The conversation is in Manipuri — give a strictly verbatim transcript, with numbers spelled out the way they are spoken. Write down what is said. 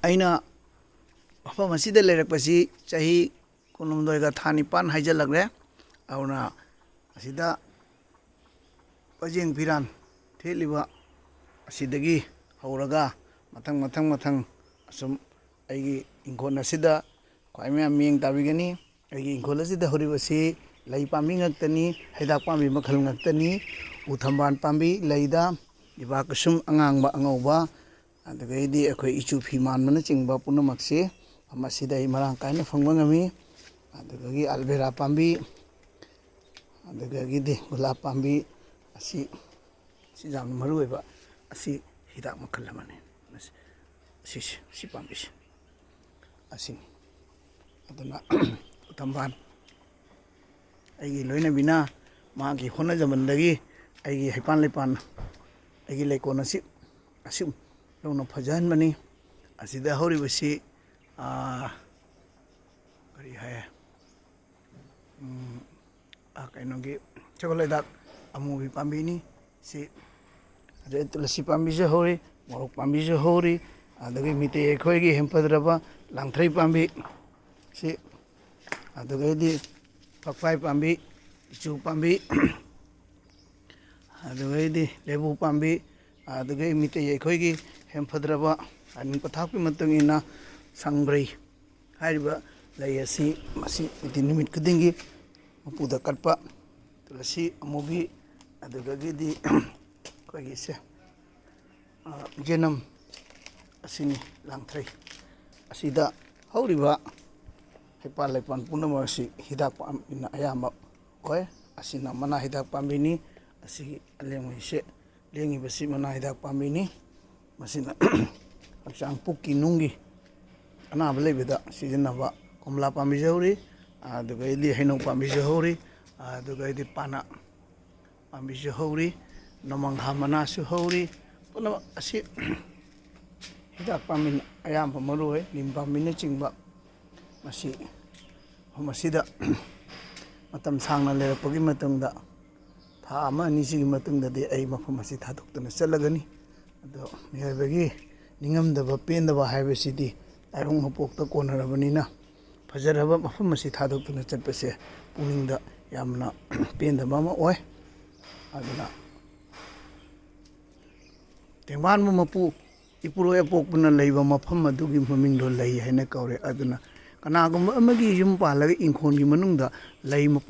ꯑꯩꯅ ꯃꯐꯝ ꯑꯁꯤꯗ ꯂꯩꯔꯛꯄꯁꯤ ꯆꯍꯤ ꯀꯨꯟꯍꯨꯝꯗꯣꯏꯒ ꯊꯥ ꯅꯤꯄꯥꯟ ꯍꯥꯏꯖꯤꯜꯂꯛꯂꯦ꯫ ꯑꯗꯨꯅ ꯑꯁꯤꯗ ꯄꯖꯦꯡ ꯐꯤꯔꯥꯟ ꯊꯦꯠꯂꯤꯕ ꯑꯁꯤꯗꯒꯤ ꯍꯧꯔꯒ ꯃꯊꯪ, ꯃꯊꯪ, ꯃꯊꯪ ꯑꯁꯨꯝ ꯑꯩꯒꯤ ꯏꯪꯈꯣꯜ ꯑꯁꯤꯗ ꯈ꯭ꯋꯥꯏ ꯃꯌꯥꯝ ꯃꯤꯠꯌꯦꯡ ꯇꯥꯕꯤꯒꯅꯤ꯫ ꯑꯩꯒꯤ ꯏꯪꯈꯣꯜ ꯑꯁꯤꯗ ꯍꯧꯔꯤꯕꯁꯤ ꯂꯩ ꯄꯥꯝꯕꯤ ꯉꯥꯛꯇꯅꯤ, ꯍꯩꯗꯥꯛ ꯄꯥꯝꯕꯤ ꯃꯈꯜ ꯉꯥꯛꯇꯅꯤ, ꯎ ꯊꯝꯕꯥꯜ ꯄꯥꯝꯕꯤ, ꯂꯩꯗ ꯏꯕꯥ ꯀꯁꯨꯝ ꯑꯉꯥꯡꯕ, ꯑꯉꯧꯕ, ꯑꯗꯨꯗꯒꯤꯗꯤ ꯑꯩꯈꯣꯏ ꯏꯆꯨ ꯐꯤ ꯃꯥꯟꯕꯅꯆꯤꯡꯕ ꯄꯨꯝꯅꯃꯛꯁꯤ ꯃꯁꯤꯗ ꯑꯩ ꯃꯔꯥꯡ ꯀꯥꯏꯅ ꯐꯪꯕ ꯉꯝꯃꯤ꯫ ꯑꯗꯨꯗꯒꯤ ꯑꯦꯂꯣꯚꯦꯔꯥ ꯄꯥꯝꯕꯤ, ꯑꯗꯨꯗꯒꯤꯗꯤ ꯒꯨꯂꯥꯞ ꯄꯥꯝꯕꯤ ꯑꯁꯤ, ꯁꯤ ꯌꯥꯝꯅ ꯃꯔꯨ ꯑꯣꯏꯕ, ꯑꯁꯤ ꯍꯤꯗꯥꯛ ꯃꯈꯜ ꯑꯃꯅꯤ꯫ ꯑꯁꯤꯁꯦ, ꯁꯤ ꯄꯥꯝꯕꯤꯁꯦ ꯑꯁꯤꯅꯤ꯫ ꯑꯗꯨꯅ ꯎ ꯊꯝꯕꯥꯜ ꯑꯩꯒꯤ ꯂꯣꯏꯅꯕꯤꯅ ꯃꯥꯒꯤ ꯍꯣꯠꯅꯖꯃꯟꯗꯒꯤ ꯑꯩꯒꯤ ꯍꯩꯄꯥꯟ ꯂꯩꯄꯥꯟ, ꯑꯩꯒꯤ ꯂꯩꯀꯣꯜ ꯑꯁꯤ ꯑꯁꯨꯝ ꯌꯧꯅ ꯐꯖꯍꯟꯕꯅꯤ꯫ ꯑꯁꯤꯗ ꯍꯧꯔꯤꯕꯁꯤ, ꯑꯥ, ꯀꯔꯤ ꯍꯥꯏ, ꯎꯝ, ꯑꯥ, ꯀꯩꯅꯣꯒꯤ ꯁꯒꯣꯜ ꯍꯩꯗꯥꯛ ꯑꯃꯨꯕꯤ ꯄꯥꯝꯕꯤꯅꯤ꯫ ꯁꯤ ꯑꯗꯩ ꯇꯨꯂꯁꯤ ꯄꯥꯝꯕꯤꯁꯨ ꯍꯧꯔꯤ, ꯃꯣꯔꯣꯛ ꯄꯥꯝꯕꯤꯁꯨ ꯍꯧꯔꯤ, ꯑꯗꯒꯤ ꯃꯤꯇꯩ ꯑꯩꯈꯣꯏꯒꯤ ꯍꯦꯟꯐꯗ꯭ꯔꯕ ꯂꯥꯡꯊ꯭ꯔꯩ ꯄꯥꯝꯕꯤ ꯁꯤ, ꯑꯗꯨꯗꯒꯤꯗꯤ ꯐꯛꯐꯥꯏ ꯄꯥꯝꯕꯤ, ꯏꯆꯨ ꯄꯥꯝꯕꯤ, ꯑꯗꯨꯗꯒꯤꯗꯤ ꯂꯦꯕꯨ ꯄꯥꯝꯕꯤ, ꯑꯗꯨꯗꯒꯤ ꯃꯤꯇꯩ ꯑꯩꯈꯣꯏꯒꯤ ꯍꯦꯟꯐꯗ꯭ꯔꯕ ꯑꯅꯤꯡ ꯄꯊꯥꯞꯀꯤ ꯃꯇꯨꯡ ꯏꯟꯅ ꯁꯪꯕ꯭ꯔꯩ ꯍꯥꯏꯔꯤꯕ ꯂꯩ ꯑꯁꯤ ꯃꯁꯤ ꯅꯨꯡꯇꯤ ꯅꯨꯃꯤꯠ ꯈꯨꯗꯤꯡꯒꯤ ꯃꯄꯨꯗ ꯀꯠꯄ ꯇꯨꯂꯁꯤ ꯑꯃꯨꯕꯤ, ꯑꯗꯨꯗꯒꯤꯗꯤ ꯑꯩꯈꯣꯏꯒꯤꯁꯦ, ꯑ, ꯌꯦꯅꯝ ꯑꯁꯤꯅꯤ, ꯂꯥꯡꯊ꯭ꯔꯩ꯫ ꯑꯁꯤꯗ ꯍꯧꯔꯤꯕ ꯍꯩꯄꯥꯜ ꯂꯩꯄꯥꯜ ꯄꯨꯝꯅꯃꯛ ꯑꯁꯤ ꯍꯤꯗꯥꯛ ꯄꯥꯝꯕꯤꯅ ꯑꯌꯥꯝꯕ ꯑꯣꯏ꯫ ꯑꯁꯤꯅ ꯃꯅꯥ ꯍꯤꯗꯥꯛ ꯄꯥꯝꯕꯤꯅꯤ꯫ ꯑꯁꯤꯒꯤ ꯑꯂꯦꯡꯕꯁꯦ, ꯂꯦꯡꯉꯤꯕꯁꯤ ꯃꯅꯥ ꯍꯤꯗꯥꯛ ꯄꯥꯝꯕꯤꯅꯤ꯫ ꯃꯁꯤꯅ ꯍꯛꯆꯥꯡ ꯄꯨꯛꯀꯤ ꯅꯨꯡꯒꯤ ꯑꯅꯥꯕ ꯂꯩꯕꯗ ꯁꯤꯖꯤꯟꯅꯕ ꯀꯣꯝꯂꯥ ꯄꯥꯝꯕꯤꯁꯨ ꯍꯧꯔꯤ, ꯑꯗꯨꯗꯒꯤꯗꯤ ꯍꯩꯅꯧ ꯄꯥꯝꯕꯤꯁꯨ ꯍꯧꯔꯤ, ꯑꯗꯨꯗꯒꯤꯗꯤ ꯄꯥꯅ ꯄꯥꯝꯕꯤꯁꯨ ꯍꯧꯔꯤ, ꯅꯣꯡꯃꯪꯈꯥ ꯃꯅꯥꯁꯨ ꯍꯧꯔꯤ꯫ ꯄꯨꯝꯅꯃꯛ ꯑꯁꯤ ꯍꯤꯗꯥꯛ ꯄꯥꯝꯕꯤꯅ ꯑꯌꯥꯝꯕ ꯃꯔꯨ ꯑꯣꯏ, ꯅꯤꯝ ꯄꯥꯝꯕꯤꯅꯆꯤꯡꯕ꯫ ꯃꯁꯤ, ꯃꯐꯝ ꯑꯁꯤꯗ ꯃꯇꯝ ꯁꯥꯡꯅ ꯂꯩꯔꯛꯄꯒꯤ ꯃꯇꯨꯡꯗ, ꯊꯥ ꯑꯃ ꯑꯅꯤꯁꯤꯒꯤ ꯃꯇꯨꯡꯗꯗꯤ ꯑꯩ ꯃꯐꯝ ꯑꯁꯤ ꯊꯥꯗꯣꯛꯇꯨꯅ ꯆꯠꯂꯒꯅꯤ꯫ ꯑꯗꯣ ꯃꯤꯑꯣꯏꯕꯒꯤ ꯅꯤꯡꯉꯝꯗꯕ, ꯄꯦꯟꯗꯕ ꯍꯥꯏꯕꯁꯤꯗꯤ ꯇꯥꯏꯕꯪ ꯃꯄꯣꯛꯇ ꯀꯣꯟꯅꯔꯕꯅꯤꯅ, ꯐꯖꯔꯕ ꯃꯐꯝ ꯑꯁꯤ ꯊꯥꯗꯣꯛꯇꯨꯅ ꯆꯠꯄꯁꯦ ꯄꯨꯛꯅꯤꯡꯗ ꯌꯥꯝꯅ ꯄꯦꯟꯗꯕ ꯑꯃ ꯑꯣꯏ꯫ ꯑꯗꯨꯅ ꯇꯦꯡꯕꯥꯟꯕ ꯃꯄꯨ, ꯏꯄꯨꯔꯣꯏ ꯑꯄꯣꯛꯄꯅ ꯂꯩꯕ ꯃꯐꯝ ꯑꯗꯨꯒꯤ ꯃꯃꯤꯡꯗꯣ ꯂꯩ ꯍꯥꯏꯅ ꯀꯧꯔꯦ꯫ ꯑꯗꯨꯅ ꯀꯅꯥꯒꯨꯝꯕ ꯑꯃꯒꯤ ꯌꯨꯝ ꯄꯥꯜꯂꯒ ꯏꯪꯈꯣꯜꯒꯤ ꯃꯅꯨꯡꯗ ꯂꯩ ꯃꯄꯨꯝ